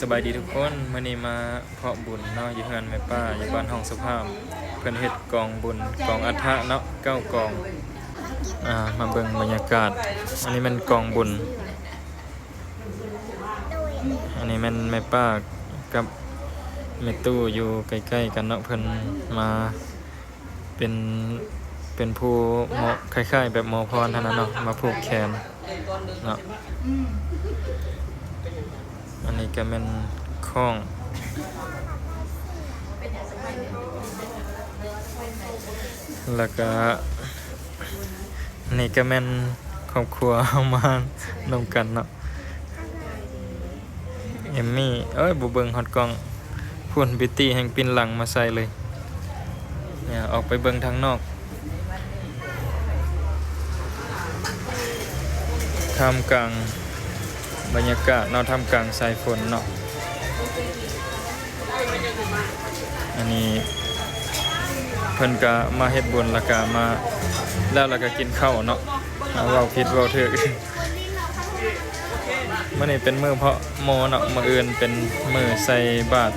ສະບາຍດີທຸກຄົນ, ມື້ນີ້ມາເພາະບຸນເນາະ ຢູ່ເຮືອນແມ່ປ້າ ຢູ່ບ້ານຫ້ອງສະພາບ. ເພິ່ນເຮັດກອງບຸນ ກອງອັດຖະເນາະ ເກົ້າກອງ. ອ່າ ມາເບິ່ງບັນຍາກາດ. ອັນນີ້ແມ່ນກອງບຸນ. ອັນນີ້ແມ່ນແມ່ປ້າກັບແມ່ຕູ້ ຢູ່ໃກ້ໆກັນເນາະ. ເພິ່ນມາ ເປັນ ເປັນຜູ້ໝໍ ຄ້າຍໆແບບໝໍພອນຫັ້ນນະເນາະ ມາຜູກແຂນເນາະ. ອັນນີ້ກະແມ່ນຄ້ອງ ແລ້ວກະ ອັນນີ້ກະແມ່ນຄອບຄົວເຮົາມານຳກັນເນາະ. ເອມມີ້ ເອີຍ ບໍ່ເບິ່ງຮອດກ້ອງ. ພຸ້ນ ບິວຕີແຮ່ງປິ່ນຫຼັງມາໃສ່ເລີຍ. ອອກໄປເບິ່ງທາງນອກ ທ່າມກາງບັນຍາກາດເນາະ ທ່າມກາງສາຍຝົນເນາະ. ອັນນີ້ເພິ່ນກະມາເຮັດບຸນ ແລ້ວກະມາ ແລ້ວ ແລ້ວກະກິນເຂົ້າເນາະ. ເວົ້າຜິດເວົ້າຖືກ. ມື້ນີ້ເປັນມື້ເພາະໝໍເນາະ, ມື້ອື່ນເປັນມື້ໃສ່ບາດ